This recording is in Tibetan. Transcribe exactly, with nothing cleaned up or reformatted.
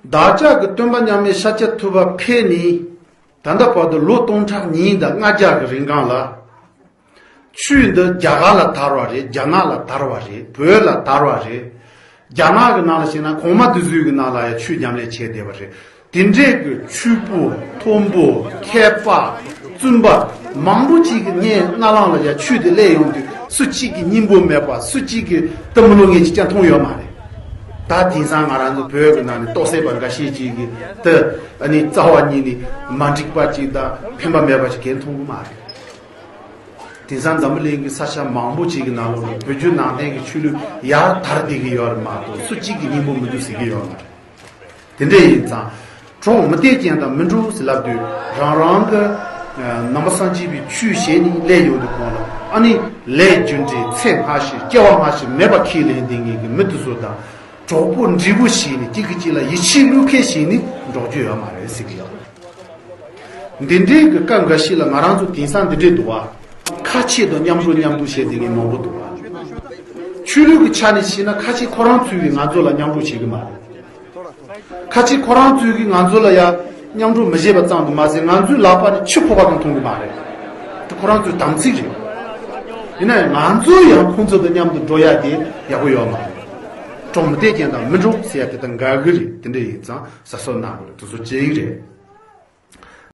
བདག་ཅག་གི་སྟོན་པ་མཉམ་མེད་ཤཱཀྱ་ཐུབ་པ་ཕེབས་ནས་ད་ལྟ་བར་དུ་ལོ་སྟོང་ཕྲག་གཉིས་དང་ལྔ་བརྒྱ་གི་རིང་གང་ལ། ཆོས་འདི་རྒྱ་གར་ལ་དར་བ་རེད། རྒྱ་ནག་ལ་དར་བ་རེད། བོད་ལ་དར་བ་རེད། རྒྱ་ནག་གི་ནང་ལ་བྱས་ན་གོང་མ་དེ་ཚོའི་གི་ནང་ལ་ཡང་ཆོས་ཉམས་ལེན་བྱས་བསྡད་པ་རེད། དེ་འདྲའི་གི་ཆོས་པོ་མཐོན་པོ་མཁས་པ་བཙུན་པ་མང་པོ་ཅིག་གི་ངའི་སྣ་ལམ་ལ་ཡང་ཆོས་དེ་སླེབས་ཡོང་དུས་སུ་གཅིག་གི་སྙིང་པོ་མེད་པ་སུ་གཅིག་གི་གཏི་མུག་ལོ་ངས་ཅིག་ཀྱང་མཐོང་ཡོད་མ་རེད། ད་དེང་སང་ང་རང་ཚོ་བོད་གི་ནང་ནས་རྟོགས་སད་པ་འགའ་ཤས་ཅིག་གི་དེ་ཨ་ནི་རྩ་བ་ཉིད་ནས་མ་འགྲིག་པ་ཅིག་དང་ཕན་པ་མེད་པ་ཅིག་གས་མཐོང་གི་མ་རེད། དེང་སང་འཛམ་བུ་གླིང་གི་ས་ཆ་མང་པོ་ཅིག་གི་ནང་ལོགས་ལ་བོད་བརྒྱུད་ནང་བསྟན་གྱི་ཆོས་ལུགས་ཡར་དར་བསྡད་ཀྱི་ཡོད་རེད་མ་གཏོགས་སུ་གཅིག་གི་སྙིང་པོ་མི་འདུག་ཟེར་གྱི་ཡོད་མ་རེད། དེ་འདྲ་ཡིན་ཙང་གྲོགས་མི་བསྟེན་རྐྱེན་དང་མི་འགྲོགས་ཟེར་ལབ་དུས་རང་རང་གི་ནང་པ་སངས་རྒྱས་པའི་ཆོས་བྱས་ནས་སླེབས་ཡོང་དུས་གོང་ལ་ཨ་ནི་ལས་རྒྱུ་འབྲས་ཚེ་སྔ་ཕྱི་སྐྱེ་བ་སྔ་ཕྱི་མེད་པ་ཁས་ལེན་བསྡད་མཁན་གྱི་མི་དེ་ཚོ་དང་གྲོགས་པོ་འདྲིས་པོ་བྱས་ནས་གཅིག་གིས་གཅིག་ལ་ཡིད་ཆེས་བློས་འཁེལ་བྱས་ནས་འགྲོགས་རྒྱུ་ཡོད་མ་རེད་ཟེར་གྱི་ཡོད། འདི་འདྲའི་གི་སྐབས་འགའ་ཞིག་ལ་ང་རང་ཚོ་དེང་སང་འདི་འདྲའི་འདུག་བ། ཁ་ཆེ་དང་མཉམ་འགྲོ་མཉམ་འདུག་བྱས་བསྡད་མཁན་མང་པོ་འདུག་བ། ཆོས་ལུགས་ཀྱི་ཆ་ནས་བཤད་ན་ཁ་ཆེ་ཁོ་རང་ཚོས་ཀྱི་ང་ཚོ་ལ་མཉམ་འགྲོ་བྱེད་ཀྱི་མ་རེད། ཁ་ཆེ་ཁོ་རང་ཚོས་ཀྱི་ང་ཚོ་ལ་ཡ་མཉམ་འགྲོ་མི་བྱེད་པ་ཙམ་དུ་མ་ཟད་ང་ཚོའི་ལག་པ་ནས་ཆུ་ཕོར་པ་ཙམ་འཐུང་གི་མ་རེད། དེ་ཁོ་རང་ཚོའི་དམ་ཚིག་རེད། ཡིན་ན་ཡང་ང་ཚོ་ཡང་ཁོང་ཚོ་དང་མཉམ་དུ་འགྲོ་ཡ་དེ་ཡག་པོ་ཡོད་མ་རེད། གྲོགས་མི་བསྟེན་རྐྱེན་དང་མི་འགྲོགས་ཟེར་ཡ་དེ་དང་འགལ་གྱི་རེད། དེ་འདྲ་ཡིན་ཙང་གཟབ་གཟབ་གནང་དགོས་རེད། དེ་ཚོ་བྱེད་ཀྱི་རེད།